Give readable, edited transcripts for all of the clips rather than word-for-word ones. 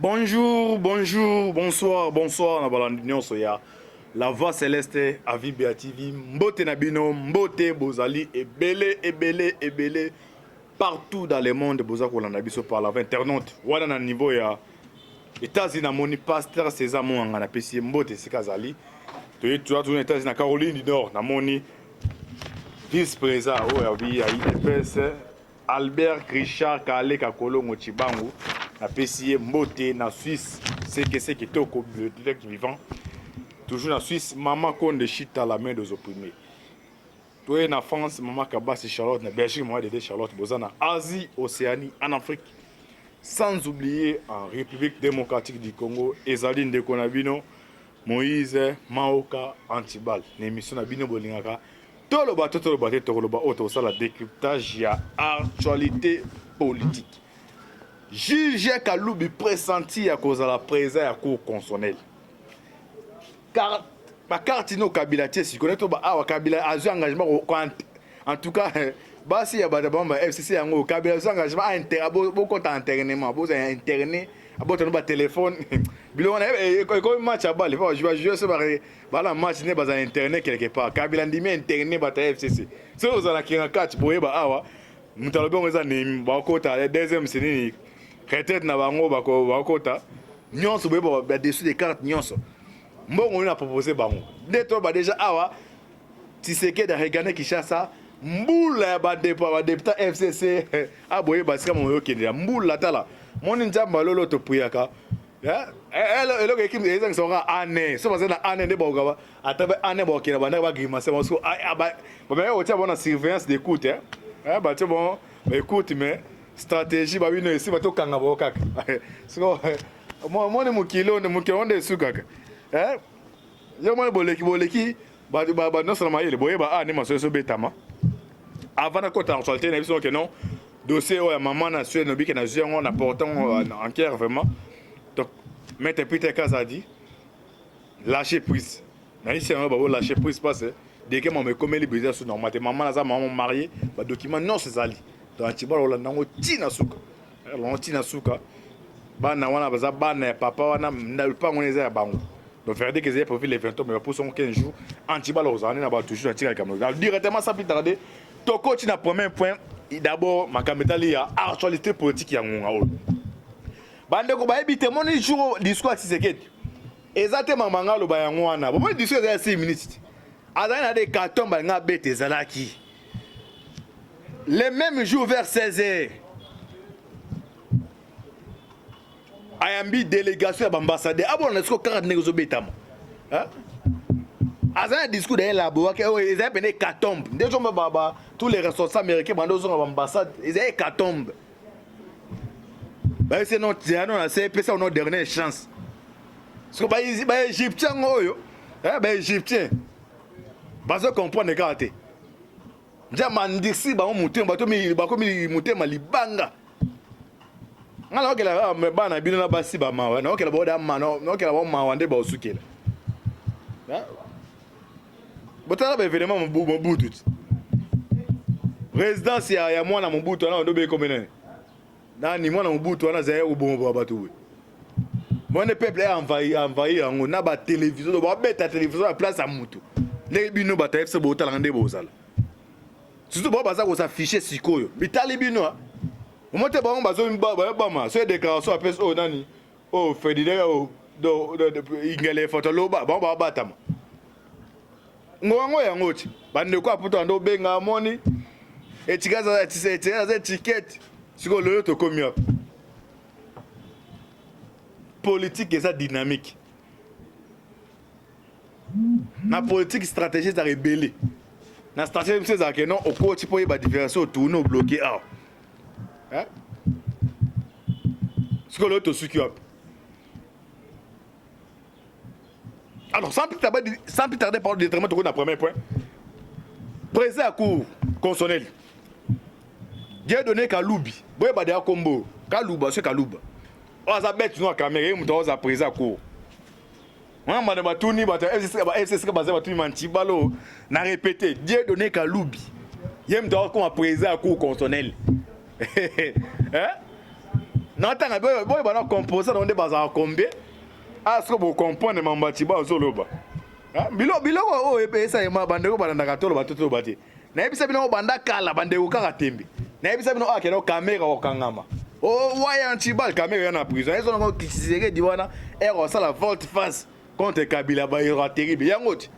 Bonjour, bonjour, bonsoir, bonsoir na balandi nyonso ya La Voix Celeste à Vibia TV. Mbote na bino, mbote bozali ebele ebele ebele partout dans le monde boza kolanda biso par la voie internaute. Wana na niveau ya États-Unis namoni pasteur César Mwanga napesi ye mbote esika azali. Toye toza toujours na États-Unis na Caroline du Nord namoni vice président oyo ya UDPS Albert Richard Kaleka Kolongo Tshibangu napesi ye mbote na Suisse sekese kitoko bibliothèque vivant toujours na Suisse maman Konde Chita la main des opprimés toye na France maman Kabasi Charlotte na Belgique maman Dede Charlotte boza na Asie Océanie en Afrique sans oublier en République démocratique du Congo ezali ndeko na bino Moïse Maoka Antibal na émission na bino bolingaka toloba to toloba te tokoloba oyo tokosala décryptage ya actualité politique. Juge Kalubi pressenti ya kozala président ya cour constitutionnelle. Car ba carte no Kabila tie sikoyo to ba awa Kabila azwi engagement en tout cas basi ya bato bamba FCC yango Kabila azwi engagement a inter bokota internement bozala internet abota no ba téléphone biloko wana ekomi match ya bale po ba joueur so bala match nde bazala internet quelque part Kabila ndimi internet bato ya FCC soki ozala kinga kati boyeba awa moto alobi yango eza nemi bakota deuxième c'est nini retraite na bango bakota nyonso boyeba ba dessus des cartes nyonso mbongo nini apropose bango nde toba déjà awa Tshisekedi aregane Kinshasa mbula ya badepute FCC aboyeba esika moyo okendela mbula tala moni nzambe alolo topriaka eloko ezangisa kaka ane so baza na ane nde bakoka ata ba ane bakokenda bandaka bagrimace bango bameka kotia bango na surveillance d'écoute batie bango écoute mais stratégie babino esi batokanga bango kaka siko moni mokili oyo mokili yango nde esukaka yo moni boleki boleki bato nyonso na mayele boyeba a nde masolo ezobetama avant nakota na actualité na biso ke non dossier oyo ya mama na sue nobike nazwi yango na portant en cœur vraiment. Donc maître Peter Kazadi lâcher prise nayisi yango babo lâcher prise parce deke mama ekomeli beza so normal te. Mama naza mama marié, badocument nyonso ezali donc antibala olanda yango ntina suka, yango ntina suka. Bana wana baza bana ya papa wana, lupango wana eza ya bango. Donc verdict ezali prévu le 23, mais bapusi yango 15 jours. Antibala kozala nde na bato toujours natika likambo directement sans plus tarder. Tokoti na premier point d'abord, makambo etali ya actualité politique ya ngonga oyo. Bandeko bayebi te, moni jour discours ya Tshisekedi eza te mama nga aloba yango wana. Bomoni discours eza ya 6 minutes te, azali na hécatombe alinga abeta. Ezalaki le même jour vers 16 heures, ayambi délégation ya baambassadeur. Abona siko kaka ndenge ezobetama, aza na discours daye laboaki oyo ezali pene hécatombe nde ozomba tous les responsables américains bando ozonga baambassade, ezali hécatombe. Bayese no tiano na se epesa no dernière chance. Siko baégyptien ngo oyo, baégyptien bazo comprendre kaka te. Nzambe andisi bango motema, bato bakomi motema libanga. Nga naokela bana bino na basi bamawa, naokela bao da naokela bao mawa nde baosukela. Botala baévénement Mobutu ti résidence ya mwana Mobutu wana ndo bekomi nani nani mwana Mobutu wana azali koboma bato boye. Mwana peuple envahi yango na batélévision, babeta télévision ya place ya mutu ndenge bino bato ya FC botalanga nde bozala. Surtout bao baza kosafishe sikoyo bitali bino omo te, bango bazobama so déclaration apesi oyo nani oyo Ferdinand oyo ingele foto loba bango babatama ngongo yango ti bandeko ya poto bando obenga amoni etika aza étiquette. Sikoyo lelo tokomi wapi? Politique eza dynamique. Na politique stratégie ezalaka ebele. Na stratégie mosusu ezalaka non, okoti mpo oyeba différence, otourne, obloke awa. Sikoyo lelo tosuki wapi? Alors sans plus tarder, parole directement, tokoti na premier point. Président ya cour constitutionnelle Dieudonné Kalubi, boyeba deya kombo Kaluba, so Kaluba oyo aza bête noire Kamerhe, ye moto aoza président ya cour wana. Bana batuni bato ya FCC baza batuni mantibalo na répété Dieudonné Kalubi, ye moto akoma président ya cour constitutionnelle. Natanga boye bana composer na nde bazala combien? Ah, siko bo comprendre mambati ba azoloba. Biloko biloko oyo esalema bandeko balandaka toloba to toloba te. Nayebisa bino banda kala bandeko kaka tembe. Nayebisa bino akende ah, kamera kokangama. Oh, waya antibal kamera ya na prison. Ezo nango Tshisekedi wana ero osala volte face contre Kabila ba ira terrible. Yango ti.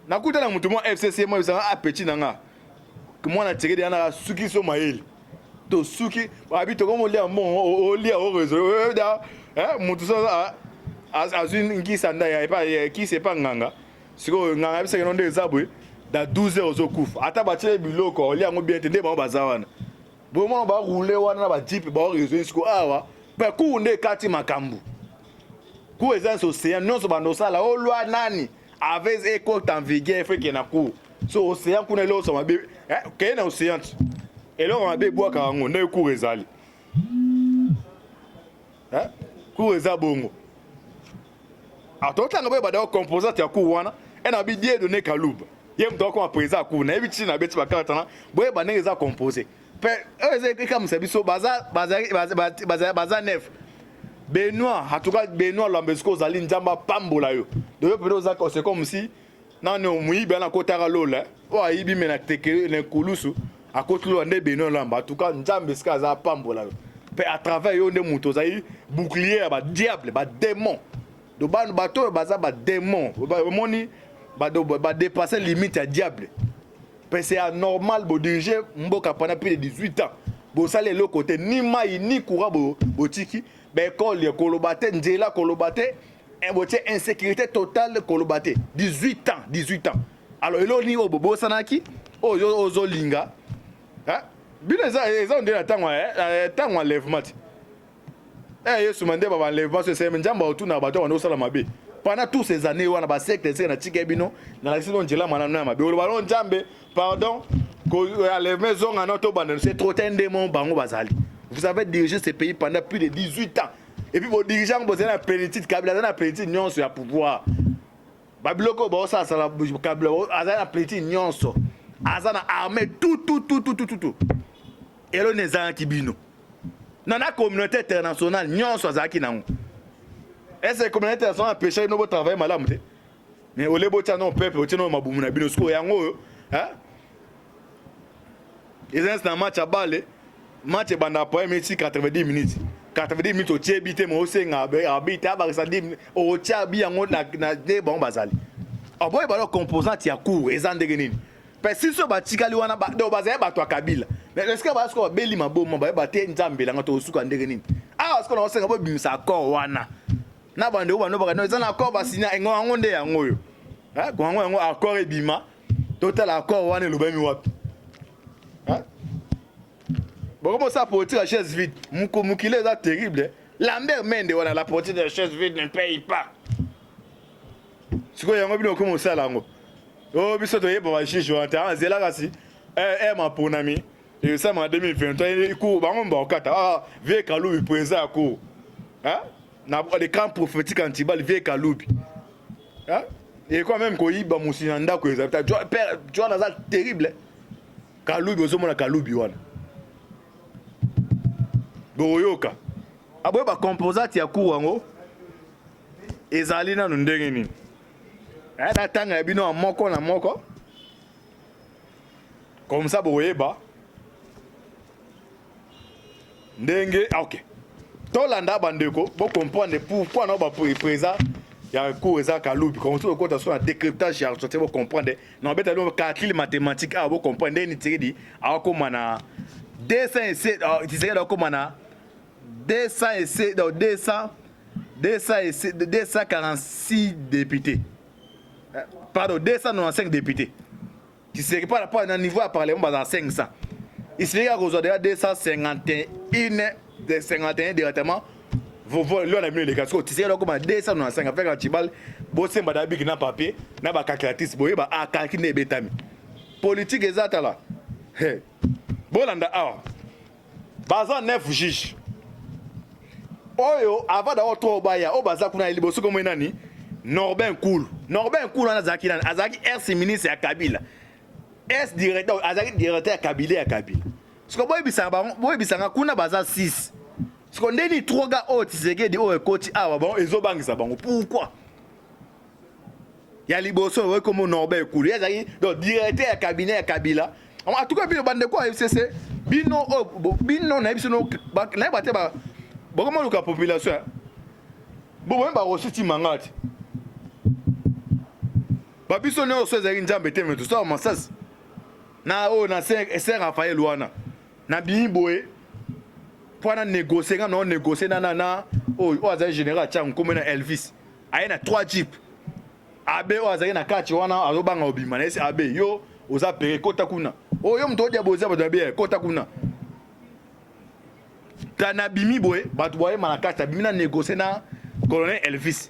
Nakuta na mutu mwa FCC mwa bisanga a ah, petit na nga. Mwana Tshisekedi ana suki so mayele. Tosuki abi tokomolia mbongo olia orezo eh, mutu so azwi nkisa nda ya epa kisi epa nganga. Sikoyo nganga ayebisaki no nde eza boye da 12 heures ozokufa ata batie biloko olia yango bien te nde bango baza wana bomona baroule wana na bajipe baoresoin sikoyo awa mpe cour nde ekati makambo cour eza nyonso océan nyonso bando osala olwa nani avez ekota en vigueur fo ekende na cour so océan kuna eloko mabe eh, keye na océan ti eloko mabe ebwaka yango nde cour ezali eh, cour eza bongo atotanga boye bada composante ya cour wana e na bi Dieudonné Kaluba ye moto akoma président ya cour nayebi ntina abeti bakarte wana boyeba ndenge eza compose mpe oyo eza ekamwisa biso baza, baza, baza, baza, baza nef Benoît en tout cas Benoît Lwamba esiko ozali Nzambe apambola yo doyo mpenza oza c'est comme si nani moyibi wana akotaka lola oyo ayibi me na teke na ekulusu akoti lola nde Benoît Lwamba en tout cas Nzambe esika aza apambola yo mpe à travers yo nde moto ozali bouclier ya badiable badémon do bano bato oyo baza badémon omoni badepasse limite ya diable mpe c'est anormal bodirige mboka pendant plus de 18 ans bosali eloko te ni mai ni courant botiki baekole koloba te nzela koloba te botie insécurité totale koloba te 18 ans 18 ans alors eloko nini oyo bobosanaki oyo ozolinga bino eza nde na ntango ntango enlèvement te eh Yesu mande ba enlèvement so eseme Nzambe otuna bato bando osala mabe pendant tous ces années wana ba secte eseke na tika bino na lakisi no nzela malamu na mabe oloba no Nzambe pardon ko enlèvement ezonga no to banda c'est trop un démon bango bazali. Vous avez dirigé ce pays pendant plus de 18 ans et puis vos dirigeants bozali na plénitude Kabila aza na plénitude nyonso ya pouvoir babiloko oyo baosalasala Kabila azali na plénitude nyonso aza na armée tout tout tout tout tout tout eloni ezangaki bino na na communauté internationale nyonso azalaki nango est-ce que communauté internationale apesha bino botravaille malamu te mais ole botya no peuple otya no mabumu na bino sikoyo yango oyo eza neti na match ya bale match ebanda premier minute 90 minutes 90 minutes otie bi te ma osenga abi te abakisa 10 minutes otia bi yango na nde bango bazali oboye balo composante ya cour eza ndenge nini mpe si so batikali wana donc bazali bato ya Kabila mais est-ce que basiko babeli maboma bayeba te Nzambe elanga tokosuka ndenge nini awa sikoyo naosenga bobimisa accord wana na bandeko bando bakano eza na accord basinya engo yango nde yango oyo yango yango accord ebima totala accord wana elobami wapi bokomosala politique ya chaise vide mokili eza terrible Lambert Mende wana la politique de chaise vide ne paye pas sikoyo yango bino okomi osala yango o biso toyeba bajuge wana te azela kasi eh maponami esalama na 2023 cour bango bakokata ah vieux Kalubi président ya cour na le camp prophétique antibal vieux Kalubi ekwa même koyiba mosi na ndako eza père Joan aza terrible Kalubi ozomona Kalubi wana bokoyoka aboye bacomposante ya cour yango ezali nanu ndenge nini natanga ya bino ya moko na moko comme ça bokoyeba ndenge ok tolanda bandeko bocomprendre pourquoi na baprésident ya cour eza Kalubi comme ça okota so na décryptage ya argentine bocomprendre na obeta bino calcul mathématique awa bocomprendre ndenge nini Tshisekedi akokoma na 207 Tshisekedi akokoma na 207 donc 200 200 246 députés, pardon, 295 députés. Tshisekedi par rapport na niveau ya parlement baza 500 il akozwa déjà 251 de 51 directement lo na bino eleka sikoyo Tshisekedi akoma 295 afeka na chibal bosemba da biki na papier na bacalculatrice boyeba a calcul nde ebetami politique eza tala bolanda awa baza 9 juge oyo avant d'abord to baya oyo baza kuna liboso komoi nani Norbin Kulu Norbin Kulu wana azalaki nani azalaki ex ministre ya Kabila ex directeur azalaki directeur ya Kabila ya Kabila siko boyebisaka bango boyebisaka kuna baza 6. Siko ndeni trois gars oyo Tshisekedi oyo ekoti awa bango ezobangisa bango pourquoi? Ya liboso oyo komo Norbert Kulu, ye azalaki donc directeur ya cabinet ya Kabila. En tout cas bino bandeko ya FCC, bino oyo bino na biso nayeba te bokoma luka population bobomi barosi timanga te babiso nyonso ezalaki nzambe te me tosala masasi na oyo na Saint Raphaël wana nabimi boye mpo na négocier nga na négocier na na na oyo oyo azali général Tchangu nkombo na Elvis aye na 3 jeep abe oyo azalaki na kati wana azobanga obima na yesi abe yo oza pere kota kuna oyo yo moto odia boza bato abe kota kuna ta nabimi boye bato boyema na kati abimi na négocier na colonel Elvis.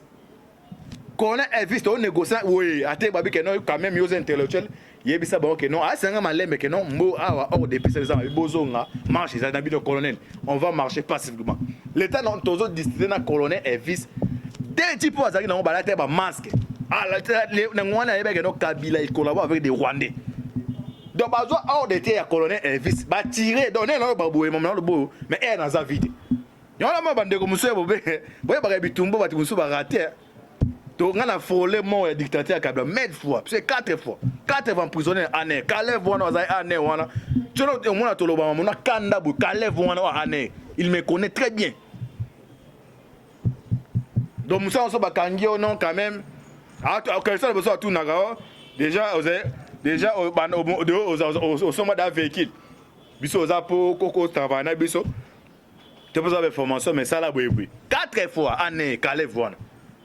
Colonel Elvis to négocier oui ate babi que non quand même yo intellectuel yebisa bango que non asanga malembe que non mbo awa hors depuis ça eza bozonga marche eza na bino colonel, on va marcher pacifiquement. L'état non tozo discuter na colonel Elvis deux types azalaki nango balata ba masque na ngwana ayebaki que non Kabila il collabore avec des Rwandais. Donc bazwa hors de te ya colonel Elvis ba tirer donc nena ba boye mama na boyo mais elle naza vide. Yango na bandeko mosusu ya bobe boyebaka bitumba bato mosusu barate to nga na frôler mort ya dictateur ya Kabila maintes fois, c'est quatre fois, quatre fois emprisonné année Kalev wana azali année wana tsono omona tolobama mona kanda boye Kalev wana oyo année il me connaît très bien. Donc mosala nyonso bakangi yo non quand même question liboso atunaka o déjà déjà osomba da véhicule biso oza po kotravaille na biso te mpoza bainformation mais sala boyeboye quatre fois année Kalev wana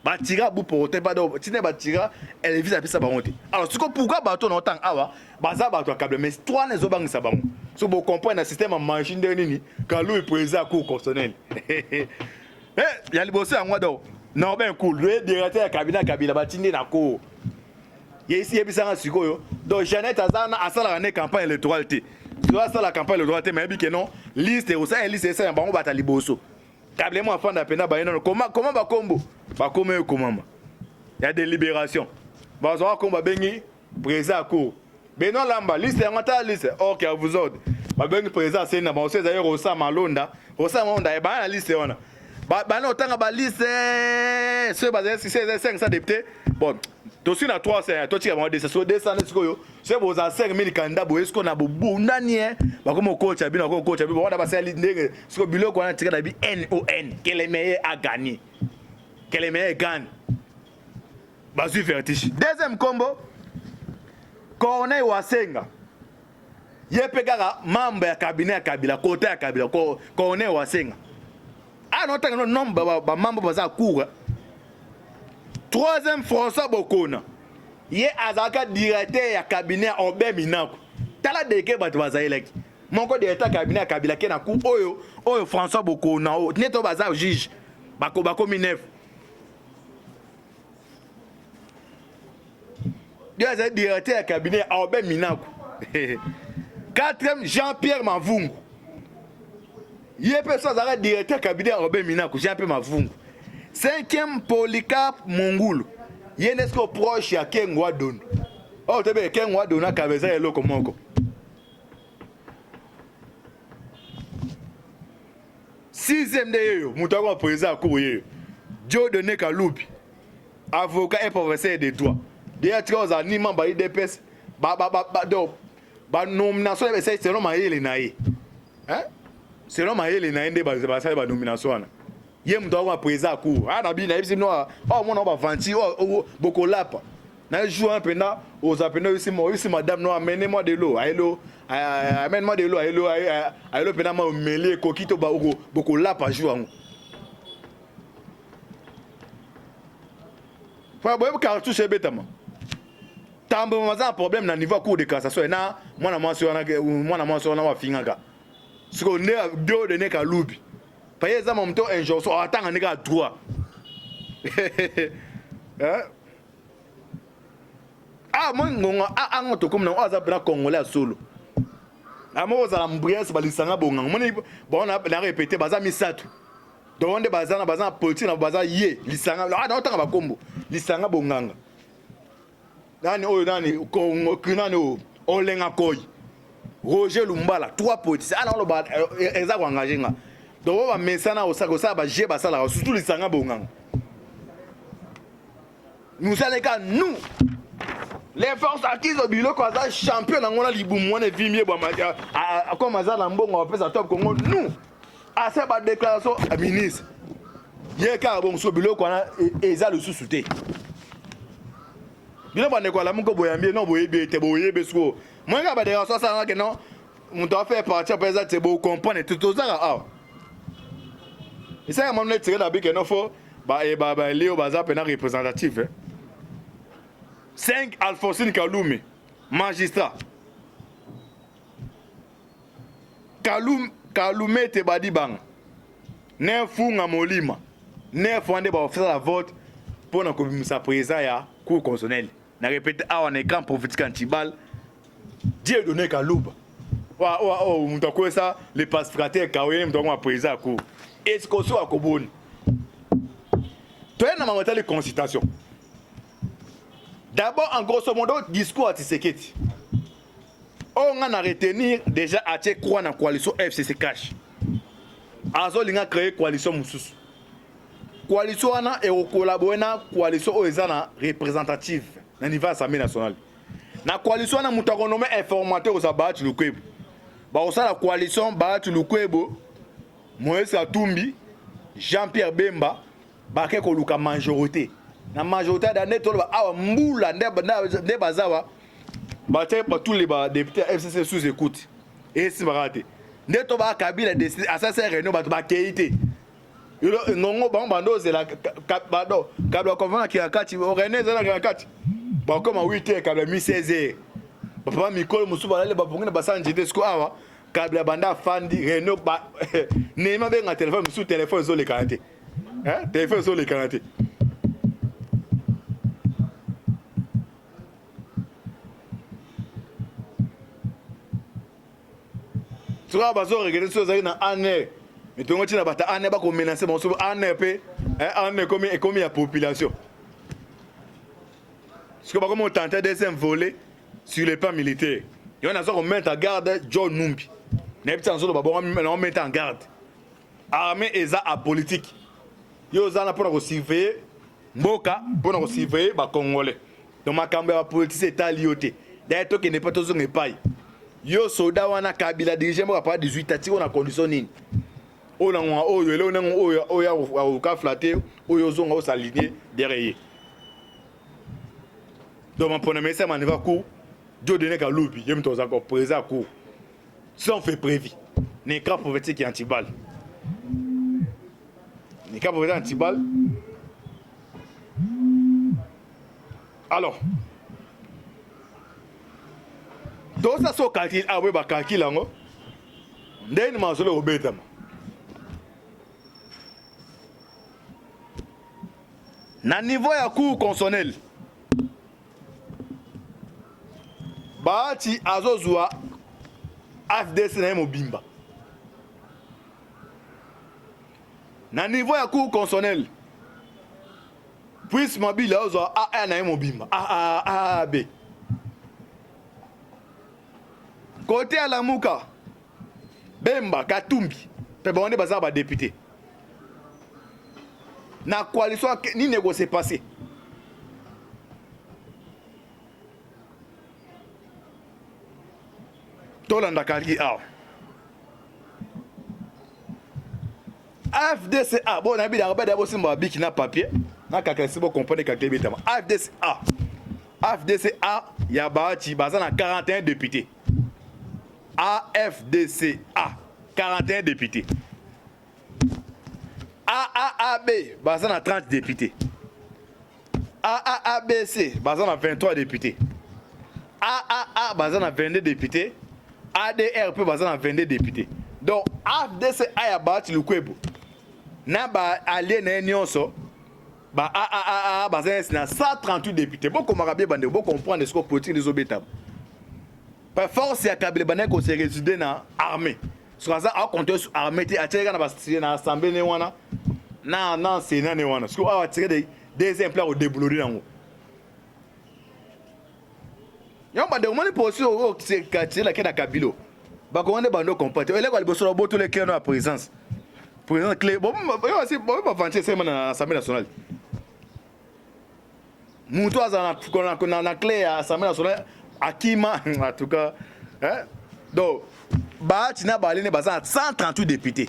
batira bu porte ba do tina batira Elvis apesa bango te. Alors siko pourquoi bato na otanga awa baza bato ya Kabila mais trois na ezobangisa bango so bo comprendre na système ya magie ndenge nini Kalou président ya cour constitutionnelle ya liboso yango donc Norbert Nkulu le directeur ya cabinet ya Kabila batindi na cour ye yebisanga sikoyo. Donc Jeannette aza na asalaka ne campagne électorale te, so asala campagne électorale te, mais yebi ke non liste osala liste esala bango bata liboso Kabila mo afanda mpena baye nono koma koma bakombo bakoma ekomama ya délibération bazwaka kombo babengi président ya cour Benoît Lamba liste yango ata liste ok à vous autres babengi président aseni na bango so ezali Rosa Malonda. Rosa Malonda ebana na liste wana bana otanga baliste soki bazali 500 député bon tosi na 300 totika bango 200 so 200 nde sikoyo soki bozala 5000 candidat boye sikoyo na bobundani ye bakomi okotya bino bakomi okotya bino wana basali ndenge sikoyo biloko wana tika na bi non que le meilleur a gagné, que le meilleur gagne bazwi vertige. Deuxième kombo Corneille Wasenga ye mpe kaka membre ya cabinet ya Kabila kota ya Kabila. Corneille Wasenga ah non tanga nombre bamembre baza cour. Troisième, François Bokona ye azalaka directeur ya cabinet ya Aubin Minaku. Tala deke bato bazalelaki moko directeur ya cabinet ya Kabila ke na cour oyo oyo François Bokona oyo neti oyo baza juge bakomi neuf ye azali directeur ya cabinet ya Aubin Minaku. Quatrième, Jean-Pierre Mavungu ye mpe so azalaka directeur cabinet ya Aubin Minaku, Jean-Pierre Mavungu. Cinquième, Polycarpe Mongulu ye nde sikoyo proche ya Kengo Adondo oyo toyebeke Kengo Adondo akaba eza eloko moko. Sixième nde yeyo moto akoma président ya cour yeyo Dieudonné Kalubi, avocat et professeur de droit de atika ozala ni membre ya UDPS donc banomination esali selon mayele na ye, selon mayele na ye nde basali banomination wana. Ye moto akoma président ya cour a na bino nayebisi bino oyo mona bavanti bokolapa na jour wana mpenza oza mpenza oyebisi madame no amene moi de l'eau ayelo amène moi de l'eau ayelo ayelo mpenza ma omeli ekoki to bokolapa jour yango. Boyebi cartouche ebetama tambo baza na problème na niveau ya cour de cassation na mwana mwasi wana mwana mwasi wana wafingaka sikoyo nde Dieudonné Kalubi paye eza moto injonction atanga ndenge ya droit. Ah moi ngonga ango tokomi nango aza mpena congolais ya solo amoko ozala mbriance balisanga bonganga moni bango na répété baza misato donc nde baza na baza na politique na baza ye lisanga naotanga bakombo lisanga bonganga nani oyo nani nani oyo Olenga Koy, Roger Lumbala, trois politiciens ana oloba eza koengage nga. Donc oyo bamesana kosala baje basalaka surtout lisanga bonganga. Nous allons ka nous les forces acquises biloko aza champion nango na libumu wana evimbi ye bwama comme aza na mbongo bapesa top Congo nous asa ba déclaration ya ministre ye kaka bongo so biloko wana e, eza lisusu te. Bino bandeko alamuko boyambi ye non boyebi ye te boyebi sikoyo moyen kaka ba déclaration asalaka ke non moto afaire partie mpe eza te bocomprendre te tozaka awa esaka mano etire na bike no fo baeli oyo baza mpena représentative 5 Alphonsine Kalume magistrat Kalum, Kalumete Badibanga ne Funga Molima ne wana nde bakosala vote mpo na kobimisa président ya cour constitutionnelle. Na répété awa na écran prophétique antibal Dieu donné Kaluba wa wa oh moto akwesa le pacificateur kaoye moto akoma président ya cour esikoso akoboni toye na mango etali consultation. D'abord en grosso modo discours ya Tshisekedi oyo nga na retenir déjà atie croix na coalition FCC cash azolinga créer coalition mosusu. Coalition wana ekokolabore na coalition oyo eza na représentative na niveau ya assemblée nationale. Na coalition wana moto akonome informateur oza Bahati Lukwebo. Bakosala coalition Bahati Lukwebo, Moïse Katumbi, Jean-Pierre Bemba bake koluka majorité. Na majorité da nde toloba awa mbula nde bazawa batie tous les ba députés ya FCC sous écoute. Esimbaka te. Nde to ba Kabila décide asasa réunion bato bakei te. Ngongo bango bando ozela bado Kabila convaincre kila kati réunion ezala kila kati. Bakoma 8 heures Kabila mi 16 heures. Papa mikolo mosusu balali babongi na basala nzete siko awa Kabila banda afandi réunion ba nema benga téléphone mosusu téléphone ezolekana te. Hein? Téléphone ezolekana te. Soki bazo regrette soki ozalaki na ANR mitongo ntina bato ANR bakomenase bango soki ANR mpe ANR ekomi ekomi ya population soki bakomi otente deuxième volet sur le plan militaire yo naza komettre en garde John Numbi nayebi ti nazoloba bongo naomettre en garde armée eza apolitique yo oza na mpona kosurveiller mboka mpona kosurveiller bacongolais donc makambo ya bapoliticien etali yo te. Daye tokende mpe tozonga epai yo soda wana Kabila dirige mboka pa 18 atiki na condition nini oyo na ngonga oyo eloko nango oyo oyo akoka flatte oyo ozonga osaline derrière ye. Donc mapona mesa maneva cour Dieudonné Kalubi ye moto aza président ya cour sans fait prévu na écran prophétique ya antibal na écran prophétique antibal. Alors tosa so calcul awa boye bacalcule yango ndeni masolo ekobetama na niveau ya cour constitutionnelle. Bahati azozwa AFDC na ye mobimba na niveau ya cour constitutionnelle. Puis Mabila azozwa AA na ye mobimba AAAB. Côté ya Lamuka, Bemba, Katumbi mpe bango nde baza badepute na coalition. Nini ekose passe? Tolanda kalki awa AFDCA bo nayebi na bada bosimba babiki na papier na kaka esi bocomprendre kaka ebetama AFDCA AFDCA ya Bahati baza na 41 députés. AFDCA 41 députés. AAAB baza na 30 députés. AAABC baza na 23 députés. AAA baza na 22 députés. ADR mpe baza na 22 députés. Donc AFDCA ya Bahati Lukwebo na ba allié na ye nyonso ba AAAA baza na 138 députés. Bokomaka bien bandeko, bocomprendre siko politique ezobetama. Par force ya Kabila bandaki kose résider na armée. Soki aza akompte sur armée te, atiaki kaka na assemblée ne wana na sénat ne wana. Soki awa atire de deuxième plan kodéboulori yango. Yango bandeko moni posi oyo tielaki na Kabila bakongo nde bando comprendre eleko ya liboso na botolo ekeno ya présence. Président clé bon bo ba vanter sema na Assemblée nationale. Mutu aza na na clé ya Assemblée nationale akima en tout cas hein donc Bahati na Balene baza na 138 députés.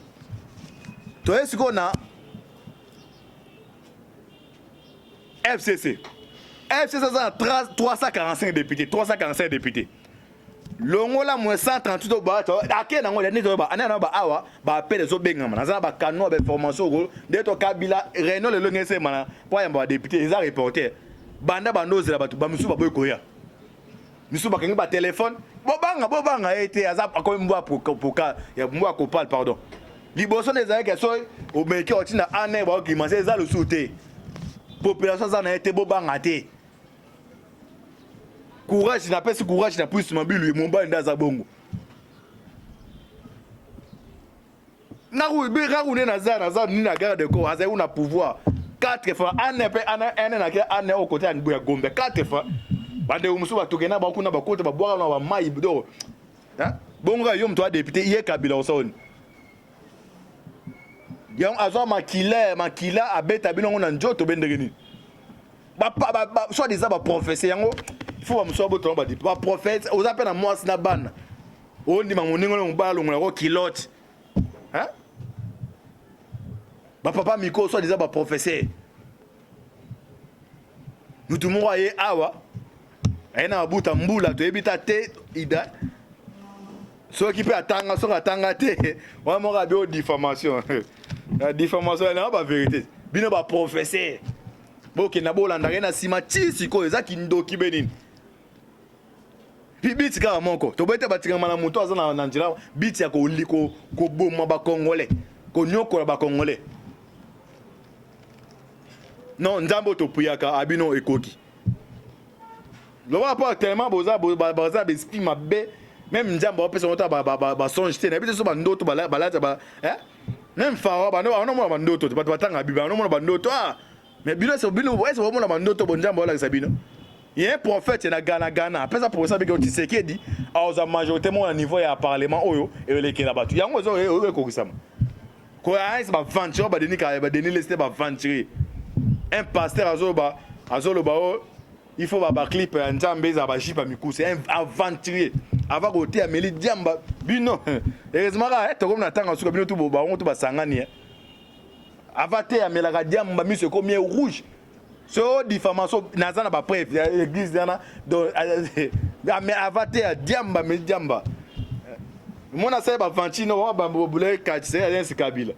Toye sikoyo na FCC. FCC aza na 345 députés, 345 députés. Longola moins 138 oyo bato ake nango nde toyeba ane na ba awa ba appel ezobengama naza na bakano ya bainformation oko nde to kabila réunion lelo ndenge esemana mpo ayamba badepute eza reporter banda banda ozela bato bamisusu baboyi koya misusu bakangi batelefone bobanga bobanga ye te aza akomi mbwa poka ya mbwa kopal pardon liboso nde ezalaki so omeki otinda ane baokimase eza lisusu te population aza na ye te bobanga te. Courage na pesi courage na puisse mabilu mobali nde aza bongo. Ngaku nde naza naza ni na garde corps azali na pouvoir 4 fois ane pe ane ane na ke ane au côté ya Gombe 4 fois bandeko mosusu batokenda bakuna bakota babwaka na bamai do bongo yo moto adepute ye Kabila osoni yango azwa makila makila abeta bino yango na njoto be ndenge nini soit disant baprofesse yango il faut bamosusu babotama badipe baprofesse oza mpe na mwasi na bana ondima moninga na mobali alongola ko kilote bapapa miko soit disant baprofesseur mutu moko aye awa aye na mabuta mbula toyebi ta te ida soki mpe atanga soki atanga te wana moko abi o diffamation diffamation na ba vérité bino ba professeur bokenda bolandaka ye na nsima ti sikoyo eza kindoki be nini biti kaka moko toboyi te batikama na moto aza na nzela biti ya koboma bacongolais konyokola bacongolais non nzambe oyo topuyaka abino ekoki lokola mpo actuellement boza baza baesprit mabe meme nzambe apesa ngo ta basonge te nayebi te so bandoto balata ba meme pharaon banomona bandoto te bato batanga bible banomona bandoto ah mais bino ese bino ese bomona bandoto bo nzambe olakisa bino ye un prophète na Ghana Ghana apesa professeur abiki Tshisekedi aoza majorité moko na niveau ya parlement oyo elekela bato yango ezo ekokisama koyaisa baventure badeni kaya badeni leste baventure un pasteur azoloba azoloba o il faut ba clip ya nzambe ezala bajipe ya mikuse un aventurier avant koteya meli diamba bino heureusement kaka tokomi na ntango ya suka bino tu bango tu basangani avant te amelaka diamba miso ekomi ye rouge so diffamation naza na bapreuve ya église wana donc mais avant te ya diamba meli diamba mona asali bavantino babule katise alliance kabila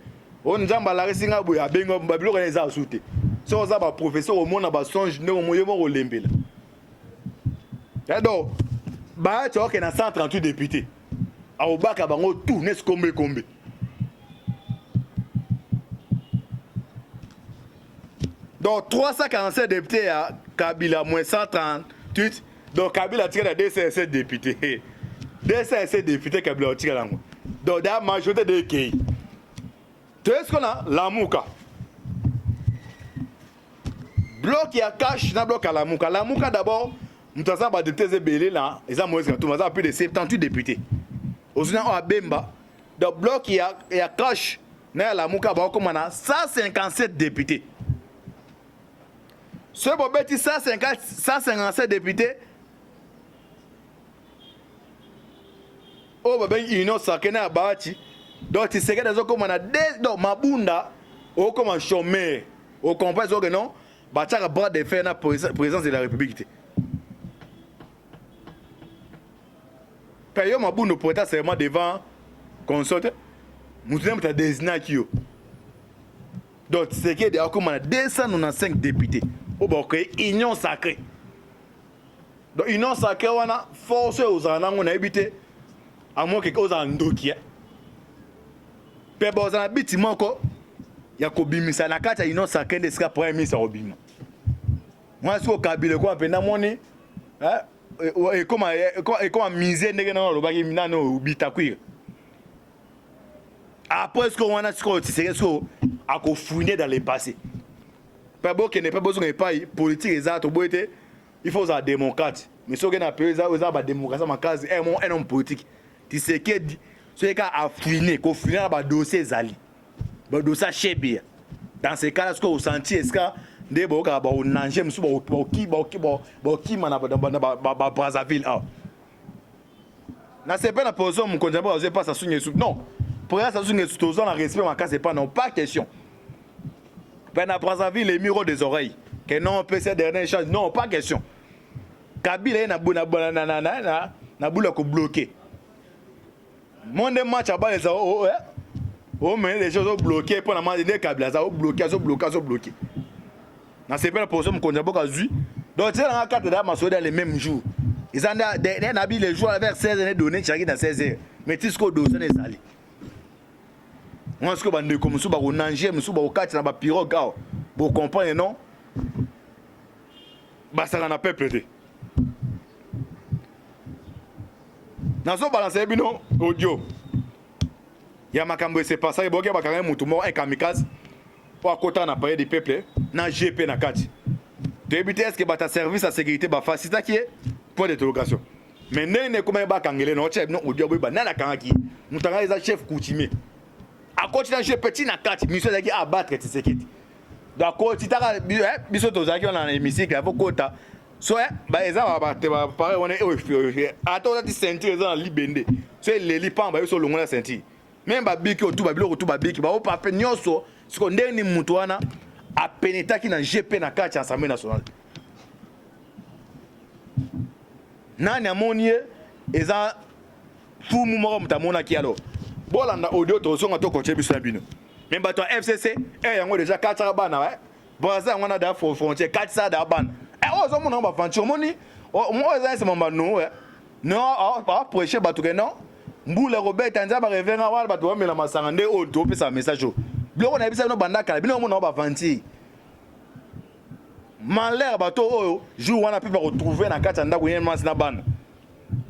oyo nzambe alakisi ngai boye abengi babiloko wana eza asu te soki oza baprofesseur omona basonge ndenge omo yo moko olembela donc bayati okende na 138 député akobaka bango tout nesi kombe kombe donc 347 député ya Kabila moins 138 donc Kabila atikala 207 député 207 député Kabila atikala yango donc da majorité de ekei toye siko na Lamuka bloc ya cash na bloc ya Lamuka Lamuka d'abord moto aza ba député eza ebele na eza Moïse Katumbi aza plus de 78 députés ozwi na oyo abemba donc bloc ya, ya cash na ya Lamuka bakokoma na 157 députés soki bobeti 157 députés oyo babengi union sacrée na ya Bahati donc Tshisekedi azokoma na donc Mabunda okoma chômeur ocomprendre soki non batiaka bras de fer na présidence de la république te mpe yo Mabunda oprêta serment devant consort te motu na moto adesignaki yo donc Tshisekedi akoma na 295 députés oyo bakocréer union sacrée donc union sacrée wana force oyo ozala nango nayebi te amokeke ozala ndoki mpe bozala na biti moko ya kobimisa na kati ya union sacrée nde esika premier ministre akobima mwana sikoyo Kabila ekoma mpenza moni ekoma mise ndenge nano alobaki nano Bitakwira après sikoyo wana sikoyo Tshisekedi sikoyo akofouiner dans le passé mpe bokende mpe bozonga epai politique eza toboyi te il faut ozala démocrate mais soki na pays eza badémocratie makasi un homme politique Tshisekedi soki kaka afouiner kofouiner na badossier ezali. Ba dossier ya Chebeya. Dans ce cas là sikoyo osanti esika nde boyokaka baonange mosusu bakokima na ba Brazzaville awa. Na sepe na position mokonzi ya mboka azwi epa Sassou Nguesso. Non, président Sassou Nguesso toza na respect makasi epa na pas question. Pe na Brazzaville les murs des oreilles que non pesa dernière chance non pas question. Kabila ye na na na na na na na bula ko bloquer. Monde match ya bale eza o eh o mais les choses bloqué pona match nde Kabila aza o bloqué azo bloqué azo bloqué. Na sepela position mokonzi ya mboka azwi. Donc tia na carte da masolo dans le même jour. Eza nde na bi le jour vers 16 ne donné chaki na 16 heures. Mais tisco dossier na ezali. Moi siko bandeko mosusu bakonange mosusu bakokati na bapirogue awa bocomprendre non basaka na peuple te Nazo balancer bino audio ya makambo ese pasaki boke bakangaki mutu moko un kamikaze po akota na palais du peuple na GP na kati. Toyebi te est-ce que bata service ya sécurité ba facilitaki ye point d'interrogation. Mais ndenge nini ekomaki bakangele na otia bino audio boyeba nani akangaki ye. Moto akangaki eza chef coutumier. Akoti na GP ti na kati mission ezalaki abattre Tshisekedi. Donc akoti taka biso tozalaki wana na hémicycle avo kota so eh, ba eza ba ba ba pare wana oyo ata olati ceinture eza na libende so eleli pamba yo so olongola ceinture meme babiki oyo tu babiloko tu babiki baopape nyonso siko ndenge nini moto wana apenetaki na gp na kati ya assemblée nationale nani amoni ye eza fumu moko moto amonaki alo bolanda audio tozonga tokotie biso na bino me bato ya fcc e yango deja katisaka bana eh? Brazza yango wana da frontière katisa da bana eh oyo ozomona yango baventure omoni oyo eza nsima bano eh non apreche bato ke non mbula ekobeta nzambe areve nga wana bato bamela masanga nde oyo topesa message oyo biloko nayebisa bino banda kala bino omona yango baventure malheur bato oyo jour wana mpe bakotrouve na kati ya ndako ye mwasi na bana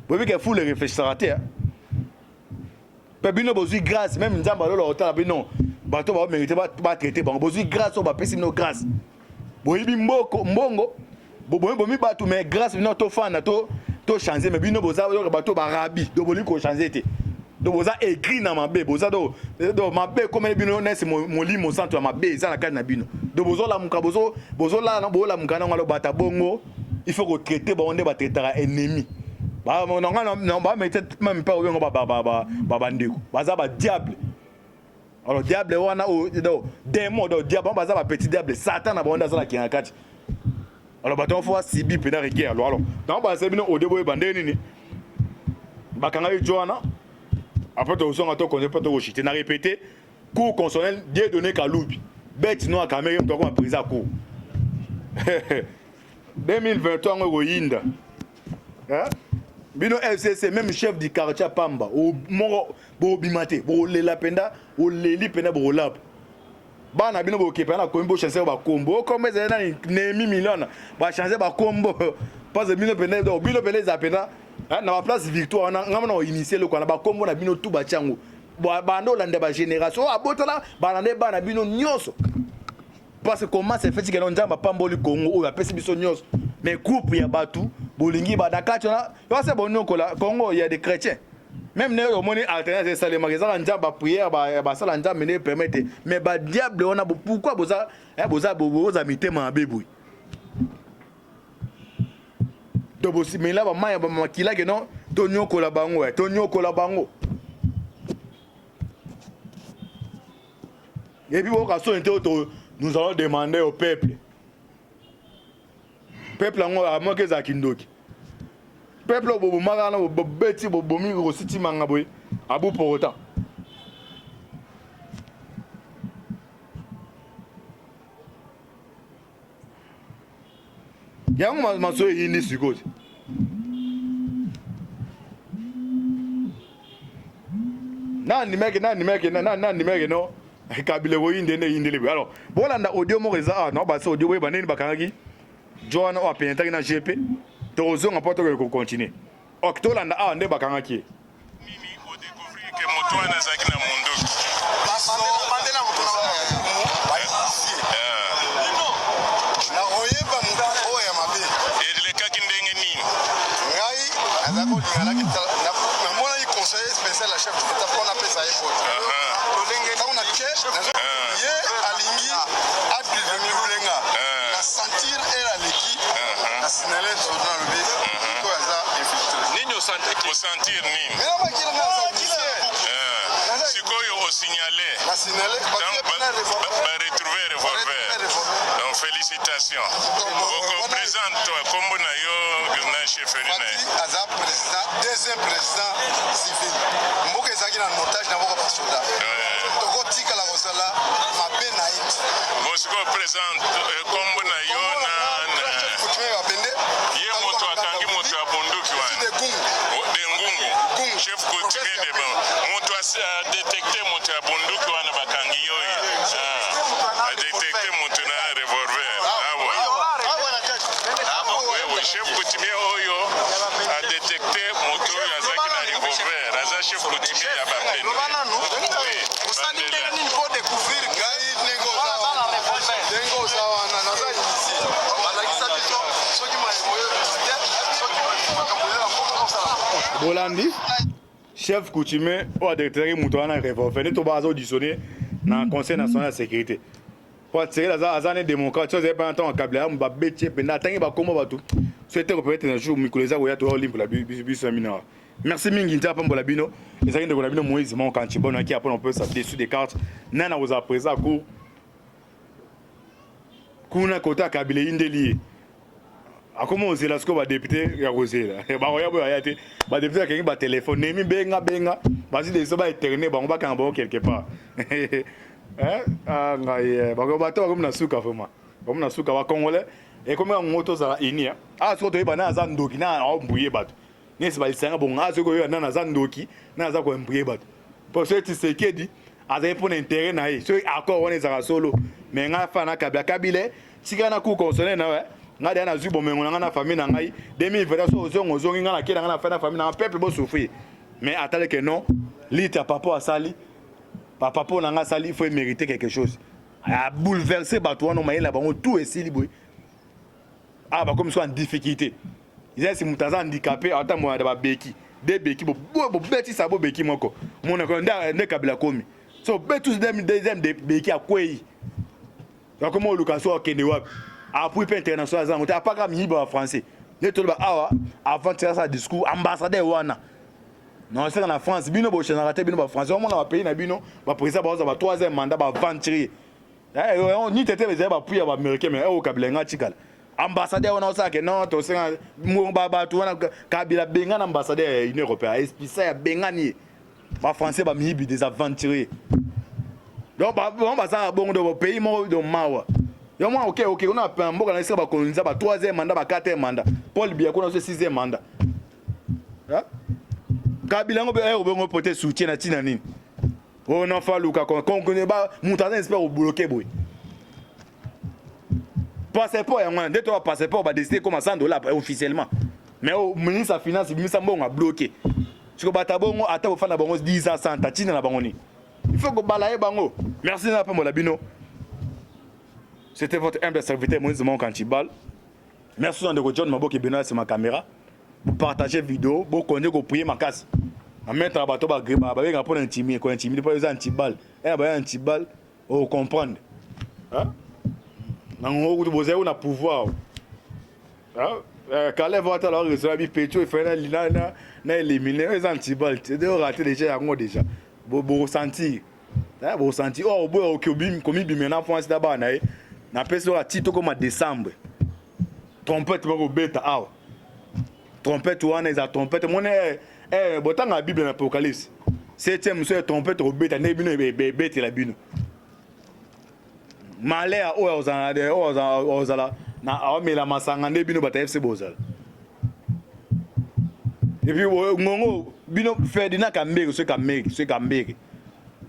boyebi ke fule reflechisaka te Pe bino bozui grace meme nzambe alola otala bino bato ba merite ba traiter bango bozui grace oyo bapesi bino grace boyibi mboko mbongo bobomi bomi bato mais grace bino tofanda to to changer mais bino boza bato ba rabi do bolingi ko changer te donc boza aigri na mabe boza do do mabe ekomeli bino nesi molimo santu ya mabe eza na kati na bino donc bozolamuka bozo bozolala na bolamuka nango alo bata bongo il faut ko traiter bango nde batraitaka ennemi bamete meme pas obengo bandeko baza badiable alors diable wana démon donc diable baza bapetit diable satan na bango nde aza na kinga kati alors bato yango fo basibi mpena rigueur alors alors ntango balasa bino ode boyeba ndenge nini bakangaki jo wana après tozonga tokonde mpo tokoshite na répété Cour constitutionnelle Dieudonné Kalubi bête noire Kamerhe moto akoma président cour 2023 yango ekoyinda bino FCC même chef du quartier pamba moko bobima te bokolela mpenza oleli mpenza bokolapa bana bino bokepa na komi bochange bakombo okombo ezali nani nemi miliona bachange bakombo parce bino mpenza bino mpenza eza mpenza na baplace victoire wana ngai na oinitie eloko wana bakombo na bino tu batya yango banda olanda ba génération oyo abotala balanda bana bino nyonso parce que comment se fait-il que nzambe apamboli Congo oyo apesi biso nyonso mais groupe ya bato bolingi ba na kati wana yose bonyokola Congo ya des chrétiens même ne omoni alternance esalemaka ezaka nzambe baprière basala nzambe nde permettre mais badiable wana pourquoi boza boza boza mitema mabe boye to bosimela bamai ya bamakila ke non tonyokola bango eh, tonyokola bango et puis boyoka soni te oyo nous allons demander au peuple peuple yango amoki ezala kindoki peuple oyo bobomaka wana bobeti bobomi rositi manga boye abu pour autant yango masolo eyindi sikoyo te nandimaki nandimaki nandimaki no kabila ekoyinde nde eyindeli boye alors bolanda audio moko eza awa nao basi audio boyeba ndeni bakangaki jo wana oyo apenetaki na gp tokozonga mpo tokende kocontinue ok tolanda awa nde bakangaki ye Nini o découvrir que moto wana azalaki na munduki? Nakoyeba moto oyo ya mabe. Elekaki ndenge nini? Ngai nazalaki kolinga namonaki conseiller spécial ya chef de l'État mpo napesa ye mbote. Ntango nake Ye alingi adouble nga na sentir elle aleki na signale soda, nalobi oyo aza infiltré. Nini osantaki? Osentir nini? Mais makila nga aza musicien. Sikoyo osignale. Na signale. Donc baretrouve revolver. Donc félicitations. Okoprésente toi, kombo na yo na chefferie na ye? Fati aza président, deuxième président civil. Mboka ezalaki na notage na mboka basoda, tokotikala kozala mabe na ye te. Bon, sikoyo présente kombo na yo na Coutumier Bapende. Ye moto akangi moto ya bunduki wana. De Gungu. Oh, de Ngungu. Gungu. Chef coutumier de bon moto adétecte moto ya bunduki wana bakangi yo ye. Ah, adétecte moto na revolver awa. Oui, chef coutumier oyo adétecte moto oyo azalaki na revolver aza chef coutumier ya Bapende. Loba nanu. Oui, Osali Bandela. ndenge nini mpo découvrir ngai ndenge oza wana? Ndenge oza wana, naza initié, balakisa biso soki mayebo oyo te, soki makambo oyo ya mboka osala. Bolandi chef coutumier oyo adétectaki moto wana revolver nde to baza auditionné na Conseil national ya sécurité po Tshisekedi aza ne démocrate. So azali mpena ntango akabila ya babeti ye mpenza, atangi bakombo bato so ete peut-être na jour mikolo eza koya toya olimpola biso na bino awa. Merci mingi, ntia pambola bino. Ezalaki ndeko na bino Moïse Monkanchi bono aki apona opesa dessus des cartes nani akozala président cour kuna kota Kabila. Eyindeli ye, akoma ozela sikoyo badéputé ya kozela bakoya boyo aya te. Badéputé bakangi batelefone nemi benga benga bazwi deso baéterner bango, bakanga bango quelque part. Ah, ngai bato bakomi na suka, vraiment bakomi na suka. Bacongolais ekomi yango tozala uni. Ah, sikoyo toyeba nani aza ndoki, nani aembrouiller bato. Nesi balisanga bongo. Ah, soki oyoka nani aza ndoki, nani aza koembrouiller bato, mpo soki Tshisekedi azali mpo na intérêt na ye, soki accord wana ezalaka solo. Mais ngai fa na Kabila, Kabila tika na cour constitutionnelle na yo. Ngai deya nazwi bomengo na ngai na famille na ngai. 2021 so ozongo ozongi, ngai nakei na ngai na fa na famille na ngai. Peuple bosouffrir, mais atali ke non, lite ya papa asali, papa mpo na ngai asali, il faut mériter quelque chose. Abouleverse bato wana, mayele na bango tout esili boye. Awa bakomi so en difficulté. Eza esi moto aza handicapé, atambola na babeki de beki, bobetisa bobeki moko monako nde Kabila komi so betusi deuxième beki, akwei, akoma oluka so akende wapi. Appui mpe international aza yango te, apaka miyiba ya français nde toloba awa. Avant tika asala discours, ambassadeur wana non, esaka na France. Bino bochangeaka te, bino bafrançais omona bapays na bino, baprésident bazwa ba troisième mandat, baaventurier ni tete ezali bapui ya baaméricain. Mais oyo Kabila nga tikala ambassadeur wana osalaka non, tosenga bato wana. Kabila benga na ambassadeur ya Union européenne, expulsa ya bengani ye. Bafrançais bamiyibi, des aventuriers. Donc bango bazalaka bongo. Donc pays moko do mawa yo mwa oke oke kuna mboka na esika bakoloniza ba troisième mandat, ba quatrième mandat. Paul Biya kuna so sixième mandat. Kabila yango mpe bongo pote soutien na ntina nini? Oyo non, fa luka moto aza espère obloquer boye passeport yango wana nde to passeport badécide koma 100 $ officiellement. Mais ministre ya finance bimisa mbongo, abloqué. Siko bato bongo ata bofanda bango 10 ans 100, ntina na bango nini? Il faut kobala ye bango. Merci na pambola bino. C'était votre humble serviteur Moïse Monkantibal. Merci na ndeko John Maboke bino ya nsima caméra. Bopartage vidéo, bokonde koprier makasi amettre bato babenga mpona intime, kointimide mpo eza antibal ena baya antibal ocomprendre nango kutu bozali na pouvoir. Kalev atala oresola bipecho efai na élimine, eza antibal te, de oraté déjà yango déjà bokosentir, bokosentir oyo oboya komibima na France na bana na ye. Napesi oyo ati tokoma décembre, trompette bakobeta awa. Trompette wana eza trompette mone botanga Bible na Apocalypse septième so ya trompette kobeta nde bino ebetela bino malheur oyo ozala na aomela masanga nde bino bato ya FC bozala. Et puis ngongo bino Ferdinand Kambere, soki Kambere, soki Kambere,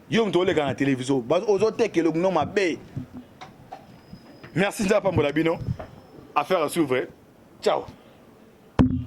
yo moto oleka na télévision ozotekela no mabe. Merci, nzambe apambola bino. Affaire à suivre. Ciao.